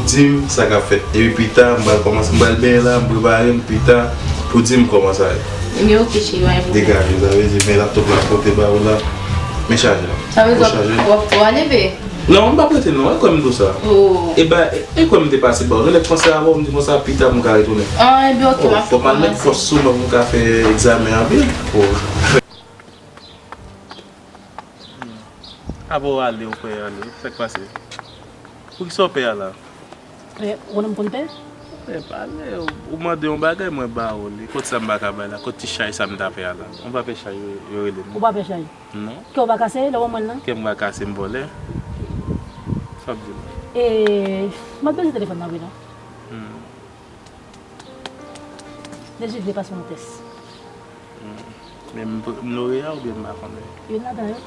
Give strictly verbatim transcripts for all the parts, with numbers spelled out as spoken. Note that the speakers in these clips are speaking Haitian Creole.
Di m sa k ap fèt. Epi pita, m pral kòmanse, m pral benyen la, m prepare m, pita, pou di m kòman sa ye. Ebyen, oke, cheri, pa gen pwoblèm. Degaje, sa vle di, men laptop la kote ba ou la. Men chaje la. Sa vle di w ap, w ap, w ap leve? Non, m p ap rete non, e kwè m di w sa. Oh. E ba, e, e kwè m te pase ba ou. Gen lè k panse avè w, m di konsa, pita, m ka retounen. Ah, ebyen, oke, m ap kòmanse. Oh, fò m al met fòs sou mwen pou m ka fè egzamen an byen. Oh. Apa w ale, ou pè ale, sa k pase? Poukisa w pè a la? Pè, ou konnen m konn pè? Pè, pale, ou mande yon bagay, mwen ba ou li. Kot sa m pa ka bay la? Kot ti chay sa m ta pè a la? Ou pa pè chay yo, yo rele m? Ou pa pè chay? Non. Kè w pa kase, lè w wè mwen la? Kè m pa kase, m vòlè? Sa w ap di m? E, m ap bezwen telefòn nan, wi, non. Hmm. Deji vle pase yon tès. Hmm. Men m, m Loreya oubyen m pa konnen? Youn ladan yo.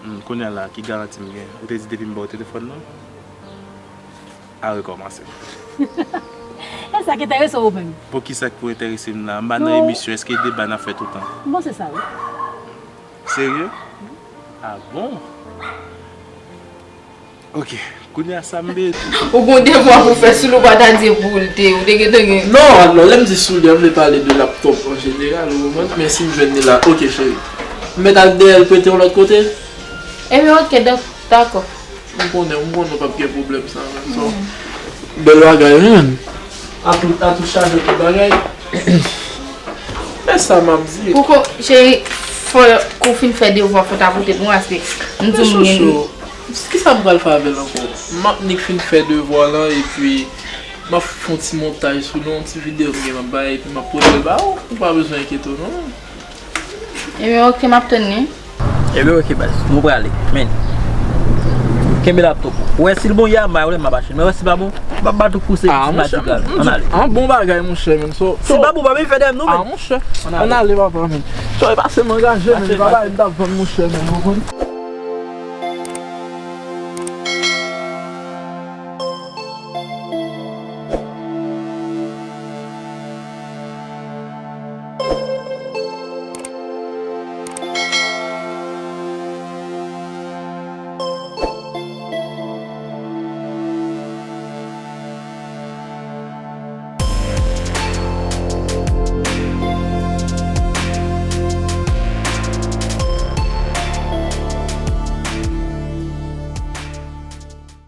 Hmm, kounye a la, ki garanti m gen? Ou te di depi m ba w telefòn nan? A rekòmanse. E sa k enterese w menm? Poukisa k pou enterese m la? M pa nan emisyon, èske deba n ap fè toutan? M panse sa, wi. Serye? Ah bon? Ok, kounye a sa m bezwen. Ou gon devwa pou fè sou li, ou pa ta di pou l te, ou te gentan gen. Non, non, lè m di sou li, m vle pale de laptop an jeneral, ou konprann? Men si m jwenn li la, ok, cheri. M mèt al dèyè l prete yon lòt kote? Ebyen, ok, dak-, dakò. M konnen, m konnen w p ap gen pwoblèm sa menm. So, bèl bagay, wi, menn. Atout, atout chaje tout bagay. Men sa m ap di. Koukou, cheri, fò, kou w fin fè devwa, fò w ta pote pou mwen, paske m di w m gen. Chouchou, kisa m pral fè avè l ankò? M ap nik fin fè devwa lan, epi m ap fè yon ti montaj sou li, yon ti videyo m gen m ap bay, epi m ap pote l ba ou. Ou pa bezwen enkyete w, non. Ebyen, ok, m ap tann li. Ebyen, ok, baz. Nou prale. Men. Kenbe laptop ou. Ou wè si l bon, ya, m ba ou, lè m ap achte l. Men wè si l pa bon, m ap bat ou pou se ti matigal. Ann ale. An bon bagay, monchè, men. So, si l pa bon, pa vin fè dèyè m, non, men. Ah, monchè. Ann ale, papa, men. So, e pase m angaje, men. E pa bagay m t ap vann, monchè, men. Ou konprann?